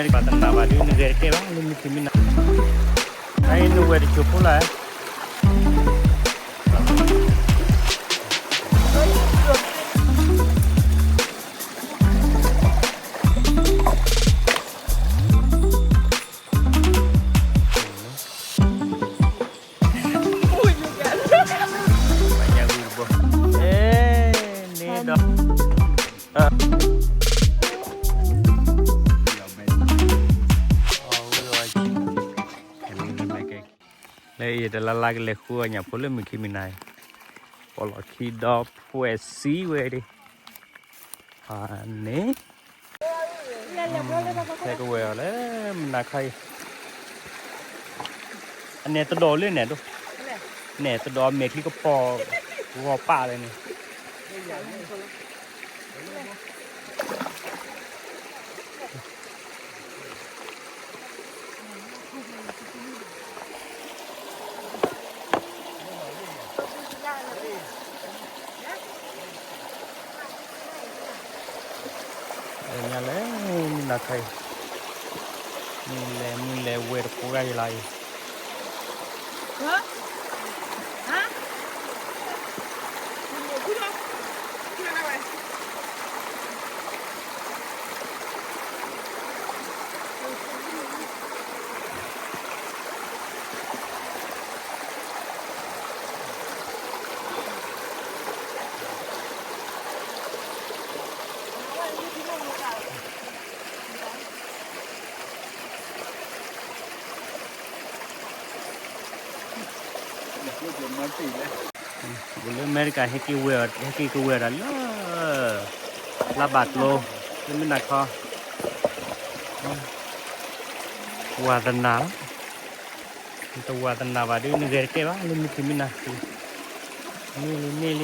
ပှၤတနာ်ဘၣ်ဒုး နဂဲၤတကဲဘၣ် လၢမုၢ်ခံမုၢ်နၤ, အအံၤနဝဲၢ်တစိၢ်ဖိလၢ် ပှၤညါဂုာ်တဘိ, အဲ, န့ၣ်ဒီး, လၢအံၤတလါလါကလဲၤဃုအီၣ်ညၣ်ဖိလၢမုၢ်ခံမုၢ်နၤအံၤ, ပီၣ်လီၢ်ခံဒီဖှဲးစံဝဲဒၣ်, န့ၣ် ဟဲကဝဲၤအီၤလၢမုၢ်နၤခါအံၤ, အန့ၣ်တဒီးလၢန့ၣ်ဒိၣ်, န့ၣ်တဒီးမဲာ်ချံကပီၤဂီၤပာ်လၢန့ၣ် ညါလဲၣ်, မုၢ်နၤခါအံၤ, မုၢ်လဲၤ မုၢ်လဲၤဝဲတဖိဂၤယလါအံၤ, ဘူးလၢအမဲရကၤ ဟဲက့ၤဝဲ ဟဲက့ၤကဝဲၤဒၣ်လၢ လါဘၣ်ကျိ လၢမုၢ်နၤခါ, ဝါသနာလီၤ, နတဝါသနာဘၣ်ဒုး နဂဲၤတကဲဘၣ် လၢမုၢ်ခံမုၢ်နၤ, န့ၢ်လံ န့ၢ်လ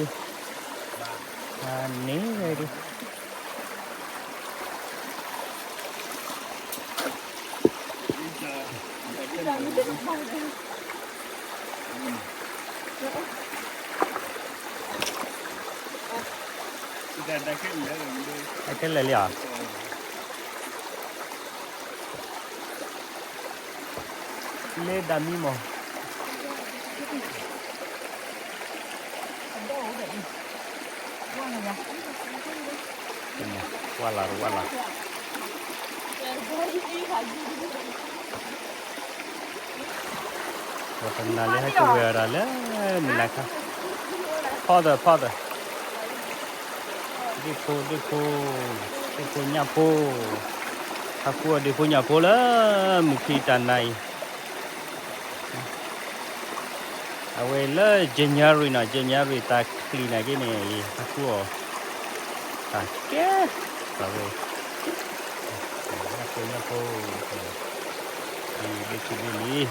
ံ, န့ၢ်ဝဲဒၣ် အခဲလၢာ်လံဧါ, လၢဒၣ်မံမီၢ် ဝါလၢ် ဝါလၢ်, ပှၤတနၤလၢဟဲကဝဲၤအီၤဒၣ်လၢ မုၢ်နၤခါ, ဖီသၢ ဖီသၢ, ဒ့ၣ်ဖိ ဒ့ၣ်ဖိ, ဒ့ၣ်ဖိညၣ်ဖိ, ဟးဃုအီၣ်ဒ့ၣ်ဖိညၣ်ဖိလၢ မုၢ်ခံတၢ်နၤအံၤ အဝဲလၢ January နီၤ January တၢ်ချံးနာ်က့န့ၣ် ဟးဃုအီၣ် တၢ်ကဲ တၢ်ဝဲ ညၣ်ဖိ ညၣ်ဖိ ဒ့ၣ်ခံဘ့ၣ်လံ အ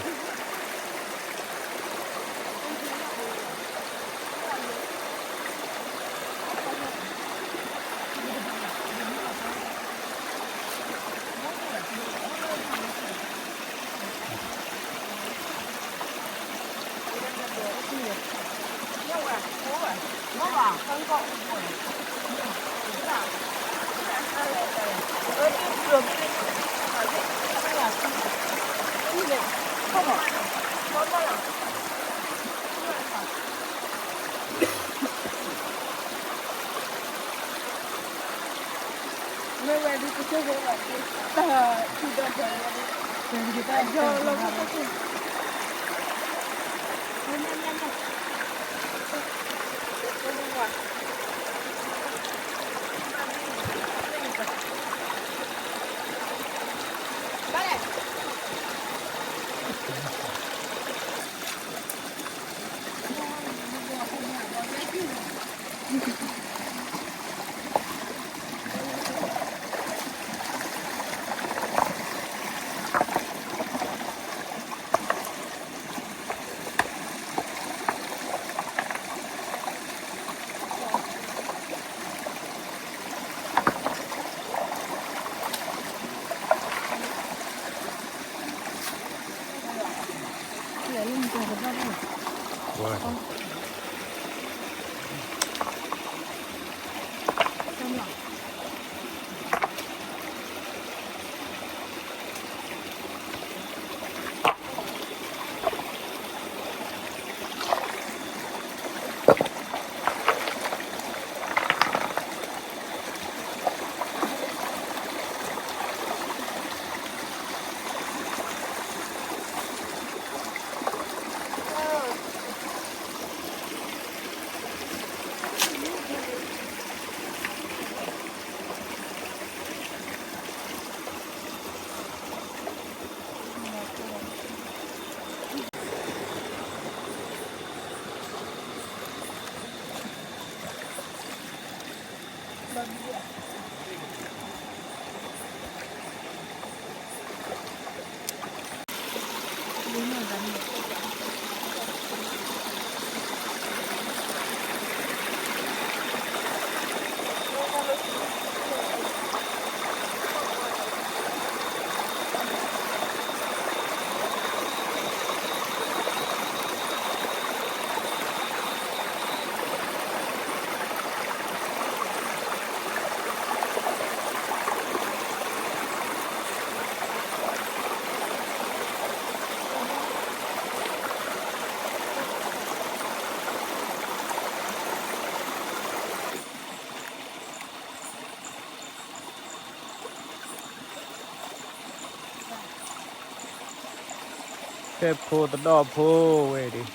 ဆဲးဖိတဒီဖိဝဲဒၣ်,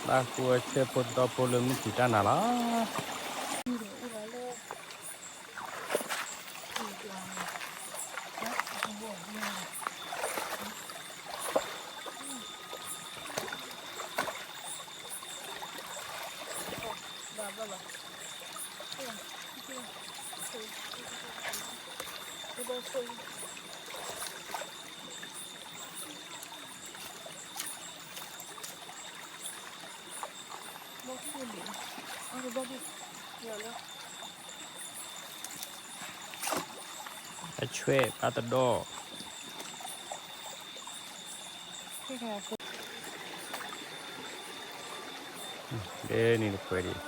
ဘၣ်ဃုဆဲးဖိတဒီဖိလၢမုၢ်ခံးတၢ်နၤလီၤ. အဆွဲပာ်တဒီ, ဒ်န့ၣ်တခွဲးဒံး.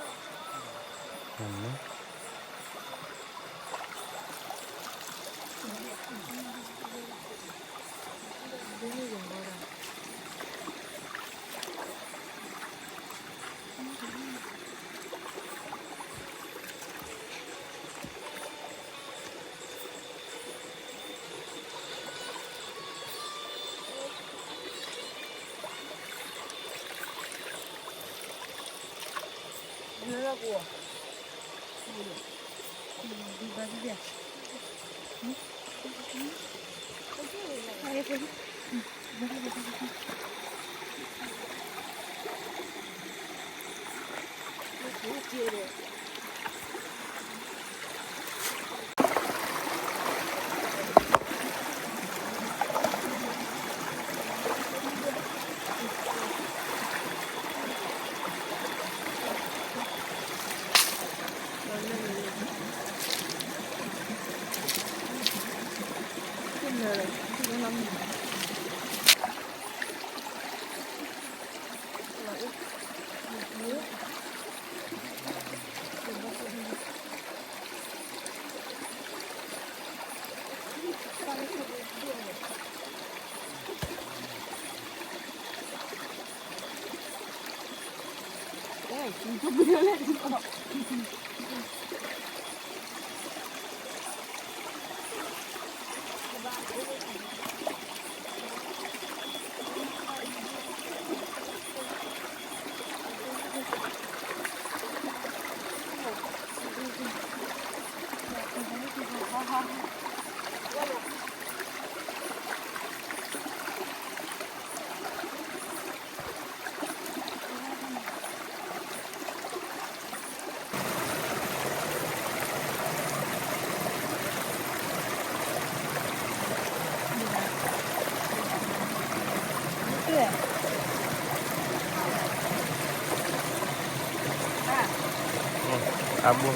အဘိ,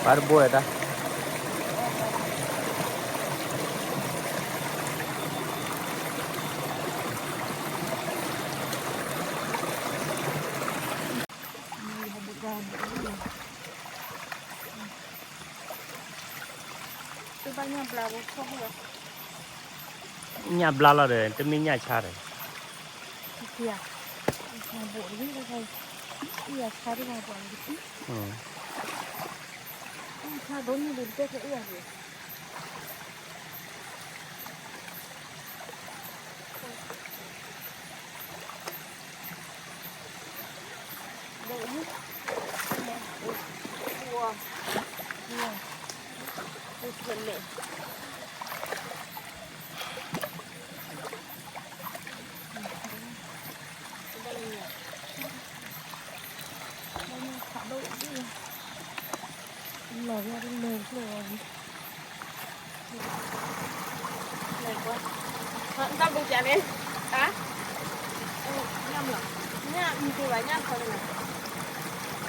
ပၢ်တဘိဝဲဒၣ်. ညၣ်ဘျါလီၤဒီး တမ့ၢ်ညၣ်ဆါဒီး, လီၤဘၣ်တလၢာ်ဖျၢၣ်ဝဲ နတၢ်ဘုံကန့ၣ် ဟါ ညၣ်မလီၤ ညၣ်မ့ၢ်တဘၣ်ညၣ်ခီန့ၣ်လီၤ ခီ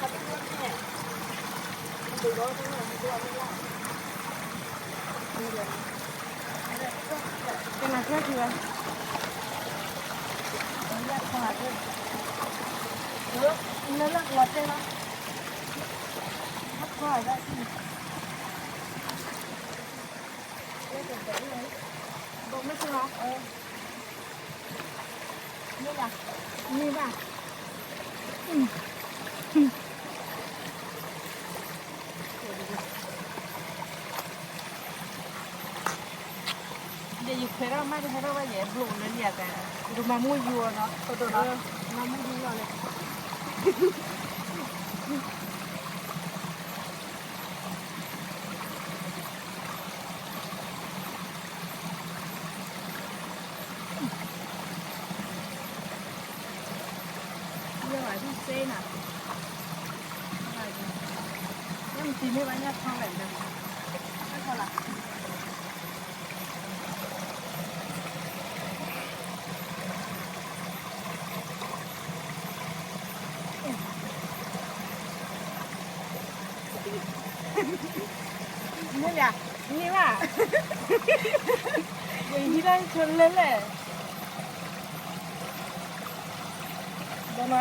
တဘိန့ၣ် ဘုံဒီတဘိဘိအမ့ၢ်လီၤ ကနၤကျၢၢ်ထံဝဲ ညၣ်ခီဟးကျၢၢ် လၢလၢကဝီၤတဲလီၤ ညၣ်ခီဟးကျၢၢ်ထံ ဘိမ့ၢ်ဆူၣ်လီၤ မ့ၢ်ဘၣ် မ့ၢ်ဘၣ် ဒီးယခွဲးထီၣ်မးတဟဲထီၣ်ဘၣ်ယဲ ဘျိးလၢလံာ်အသး ယကမၤမူယူၤအီၤနီၤ ကမၤမူယူၤလီၤလဲၣ် ယဝၤဒုစ့နၤ ညၣ်မတံၤမ့ၢ်ဘၣ်ညၣ်ထီဝဲဒၣ် ညၣ်ထီလီၤ မ့ၢ်ယၤ မ့ၢ်ဘၣ် ဝဲဟံးတၢ်ဆိလၢလဲၣ် ဘၣ်မး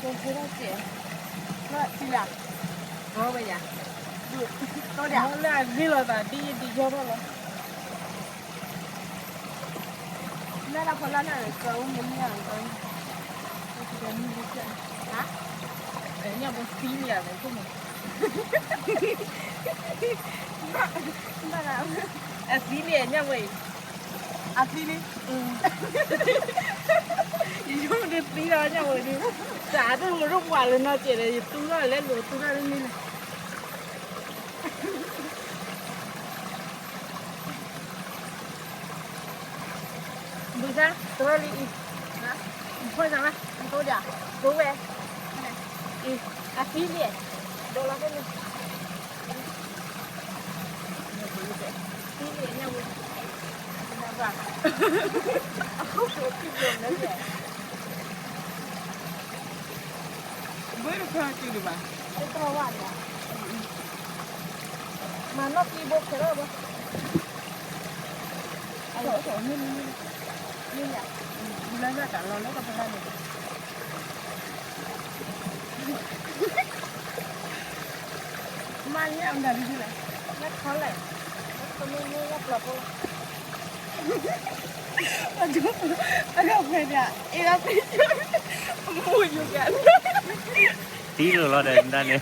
ကဲဆဲဒၣ်စဲး လၢအသံလၢ ဒီဝဲယၤ ဒီလၢအဂ့ၢ်လီၤသးဒ်ယဒ်ယီၢ်ထီၣ်လီၤ လၢလၢဖီလာ်လၢကအိၣ်မ့ၢ်မ့ၢ်အက ဟါ ညၣ်ဘိသံလံဧါ ဘၣ်လၢ အသံလံညၣ်ဘိအံၤ အသံလံ ယဆိကမိၣ်ဒုးသံလီၤညၣ်ဘိဒုး တၢ်ဒိၣ်မုၢ်ဒိၣ်ပှၢ်လၢနီၢ်ကဲးဒီး ယသူထီၣ်လဲၤလိာ်သူထီၣ်လၢန့ၣ်လီၤ ဘုဆါ တရၢလံအံၤ ဖီၣ်စၢ်ဘၣ် ဒိဝဲ အံၤ အသံလံ ဒိလီၤဖဲန့ၣ် သံလံညၣ်ဝဲ အခိၣ်ဖျိးခံဖျိးလဲၣ် ဘၣ်တဖၢက့ၤဒံးဘၣ် တတြီဝါန့ၣ် မၤနီၢ်သံဘိခဲလၢာ်ဘၣ် အလီၤအိၣ်ဆိးမုၢ်နံၤ မုၢ်နံၤ လၢလၢတၢ်လီၤလၢကပလၢ်န့ၣ် မၤညၣ်အမတၤဒ်လဲၣ် ညၣ်ခီလဲၣ် ခီမ့ၢ်မ့ၢ်ညၣ်ပျီဖိလီၤ အဒိ အဒိဖဲဒၣ် အ့လီၤသ့ မူယူၤက သံလိာ်လီၤဒီးဒၣ်န့ၣ် မ့ၢ်တဘ့ၣ်ဒံးအံၤ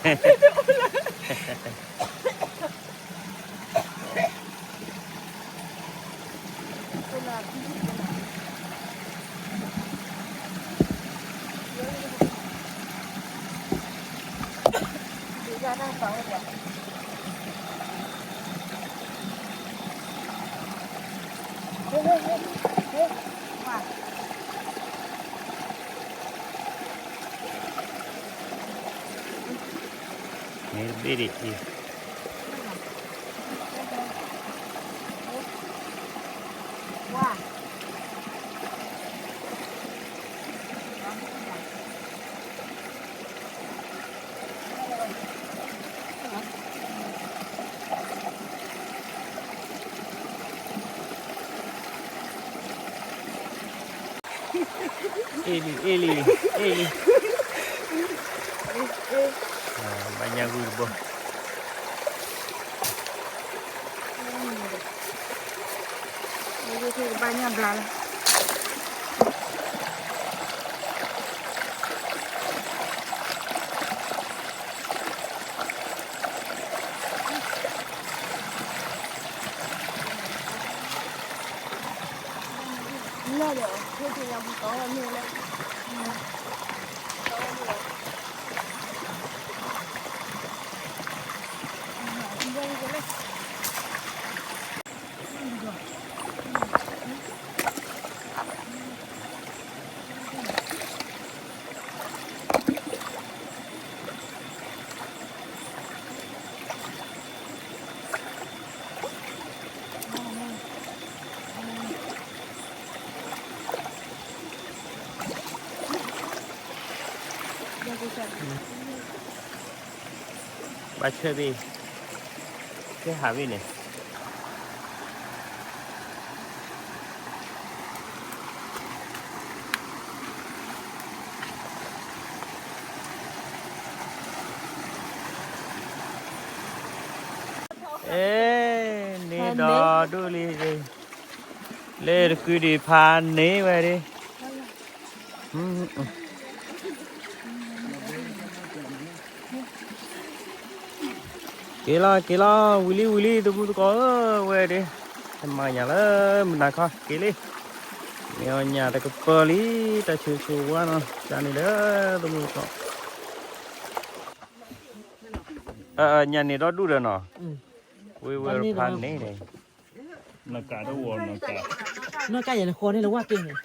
အ့လံ အ့လံ အ့လံ ဘၣ်ညၣ်ဂုၢ်တဘိ ဘၣ်ညၣ်ဘျါလီၤ လီၤဒီး ဖိသ့ၣ်ညါပူၤတီဝဲမ့ၢ်လဲၣ် တီဝဲမ့ၢ်လဲၣ် အ အဆၢဘ့ၣ်, ကဲဟးဘ့ၣ်န့ၣ်, အဲ, န့ၣ်ဒီဒူၣ်လံ, လၢတကုဒံးဖးန့ၢ်ဝဲဒၣ် က့ၤလီၤ က့ၤလီၤ ဝံၤလံ ဝံၤလံ သမူသကိးဧၢ, ဝဲဒၣ်, တမၤညၣ်လၢမုၢ်နၤခီ က့ၤလံ, မ့ၢ်အီၣ်ညၣ်တကပၤလံ, တၢ်ဆိဆိဝါနီၤ ကန့ၣ်ဒီး သမူသကိး, ညၣ်န့ၣ်ဒီဒူၣ်ဒီးနီၤ, ဝံၤဝဲဖးန့ၢ်န့ၣ် နီၢ်ကးယဲၢ်လၢဃီန့ၣ်လၢဝါက့ၤန့ၣ်,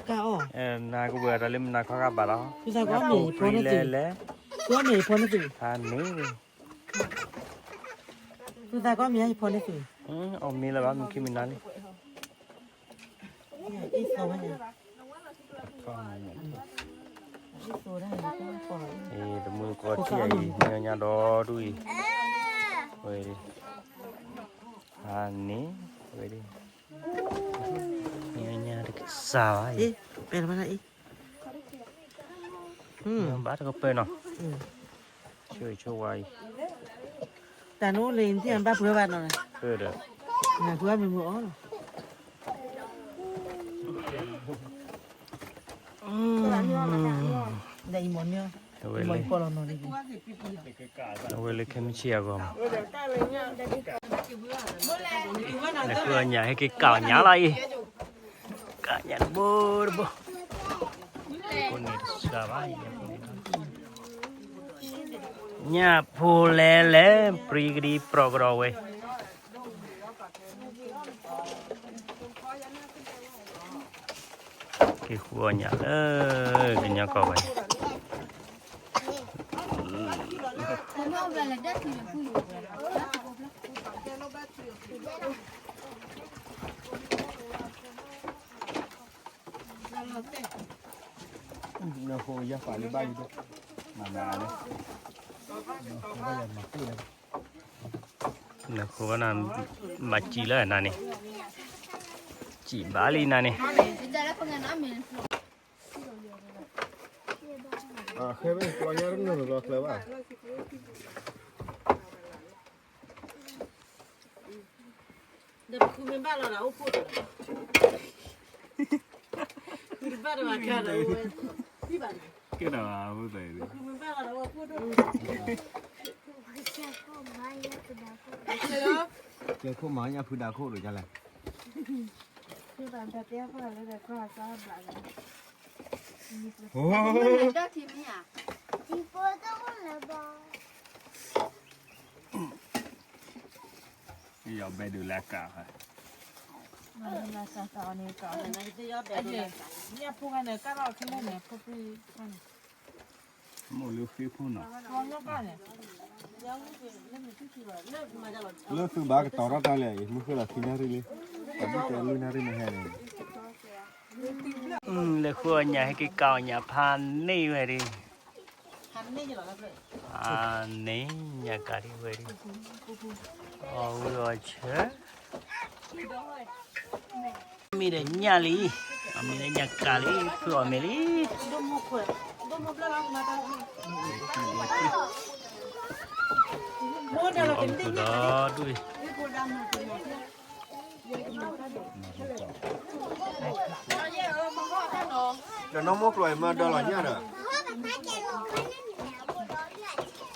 ကၢ်အီၣ်, နကဝဲၤတၢ်လၢမုၢ်နၤခီဂၤဘၣ်လီၤ, ဖုသးကီမ့ၢ်ဖီန့ၢ်သု, ဖီန့ၢ်သု, ဖုသးကီမ့ၢ်ယဖီန့ၢ်သု, အီၣ်မ့ၢ်လၢၤဘၣ် မုၢ်ခံမုၢ်နၤလံ သမူသကိးထံၣ်အံၤ မ့ၢ်အီၣ်ညၣ်ဒီဒူၣ်အံၤ, ဝဲဒၣ်, ဖးန့ၢ်, ဝဲဒၣ်, မ့ၢ်အီၣ်ညၣ်တကစၢ်ဘၣ်အံၤ, ဘၣ်တကပၤနီၤ, ဆိဆိဝါအံၤ, တၢ်နအိၣ်လၢနထံၣ်ဘၣ်ပှဲၤဘၣ်နီၤ, ဒီး, နပှဲၤမုာ်မုာ်အီၤလီၤ အဝဲလၢခဲမုၢ်ဆ့ၣ်အဂီၢ်မး, လဲၤဃုအီၣ်ညၣ်ဟဲက့ၤကၣ်အီၣ်ညၣ်လီၤအံၤ, ကၣ်ညၣ်တဘိတဘိ, ဖိန့ၣ်တစှၤဘၣ်, ညၣ်ဖိလဲၤလဲၤ ပြံကဒံပြီကဒီးဝဲ က့ၤဃုအီၣ်ညၣ်လၢ ကညီကီၢ်ဝဲန့ၣ်, နဃိယါပာ်လၢဘၣ်ယိၣ်, မၤနၤလၢ, နဃိဘၣ်နၤ, မၤစံးလၢနၤန့ၣ်, စံးဘၣ်လံနၤန့ၣ် ဃဲမ့ၢ်ကျီညါတနုာ်လီၤကျၢၤဘၣ်, ဒီးပဃုမ့ၢ်ဘၣ်လီၤဒီးအိၣ်ဖှိၣ်တလီၤ, ဃုတဘၣ်တဘၣ်ကါဒီးအိၣ်ဝဲ, ကဲဒီးအိၣ်ဖှိၣ်တလီၤ, ကဲခိၣ်မၤညၣ်ဖုဒါခိၣ်ဒီးကလဲၣ် ယဘဲဒုးလၢအကး, ညၣ်ဖိဂၤန့ၣ် ကၢ်ထီၣ်ခဲလၢာ်န့ၣ် ဖိခွံန့ၣ်, မိၢ်လၢဃ့ဖိနီၤ, လၢသုဘၣ်ကတီၤထီၣ်တၢ်လဲၣ်, မုၢ်ဃ့လီၤခံနၣ်ရံၣ်လံ, တၢ်ဘုၣ်တဲလွံၢ်နၣ်ရံၣ်မ့ၢ်ဟဲန့ၣ်, လဲၤဃုအီၣ်ညၣ်ဟဲက့ၤကၣ်အီၣ်ညၣ်ဖးန့ၢ်ဝဲဒၣ်, ဖးန့ၢ်ညၣ်ကးဒံးဝဲဒၣ်, အီၣ်ဝံၤအီၣ်ဆၢ, မ့ၢ်ဒီးညၣ်လံ, အမ့ၢ်ဒီးညၣ်ကးလံ, ဖုအီၣ်မ့ၢ်လံ, ဖုအီၣ်မ့ၢ်ဒီးဒူၣ်လံ, ဒီးနီၢ်မိၢ်ကျိၤအံၤမၤဒီးလီၤညၣ်ဒီး နအိၣ်တီၢ်ဃီဒီး, မ့ၢ်ဘၣ်လၢယၤနအိၣ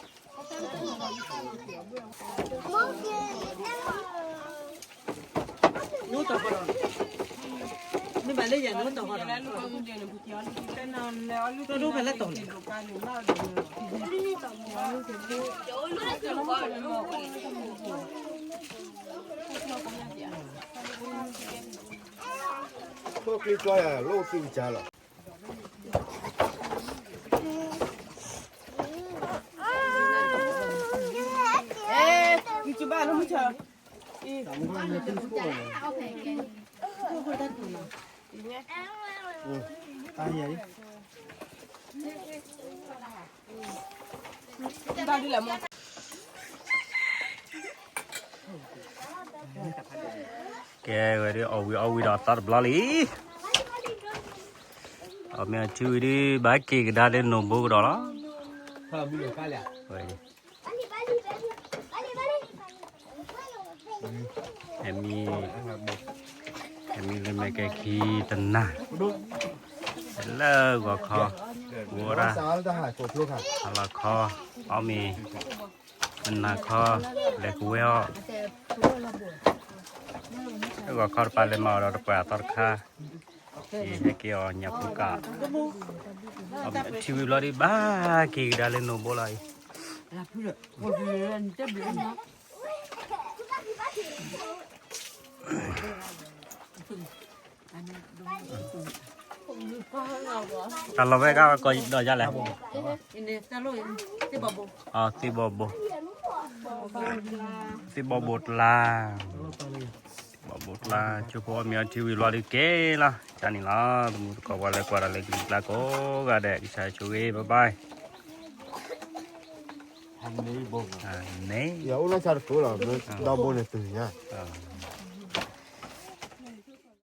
်တီၢ်ဃီဒီး, ကဒိဖဲလဲၣ်တီၢ်န့ၣ်, ဖိကျံကျီယၤ လိၣ်သံကစၢ်လီၤ. ကဲဝဲဒ်အီၣ်ဝံၤအီၣ်ဝံၤဒီးသီတဘျီလံ, အီၣ်မ့ၤအီထံဝံၤဒ် ဘၣ်က့ၤကဒါလၢနိၣ်ဘိကဒီးလီၤ. ဝဲဒ် အမံၤ, အမံၤလၢမဲာ်ကဲခံတနၤ, လၢဂီၤခီ, ဝဲဒၣ်, အလီၤခီ, အီၣ်မ့ၤ, မနၤခီ, လဲၤကဝဲအီၣ်, လၢဂီၤခီတပၤလဲၤမၤအီၤဒီးတပှၢ်အသီတခါ, ဟဲက့ၤအီၣ်ညၣ်ဖိကၣ်, အီၣ်မ့ၤအီထံဝံၤဘျီဒ် ဘၣ်က့ၤကဒါလၢနိၣ်ဘိလီၤအံၤ. တၢ်လီၤဝဲကဒီးယါလဲၣ်, သ့ၣ်ဘီဘိ, သ့ၣ်ဘီဘိတလါ, သ့ၣ်ဘီဘိတလါ, ဆိဖိအီၣ်မ့ၤအီထံဝံၤဘျီဒ်က့ၤလီၤ, ကန့ၣ်လီၤ, သမူသကိးပှၤလၢကွၢ်တၢ်လၢကလံၤကျါကိးဂၤဒဲး ကစၢ်ဆိၣ်ဂ့ၤ bye bye. န့ၣ်, ဒီဘိန့ၣ်တုၤညါ, အ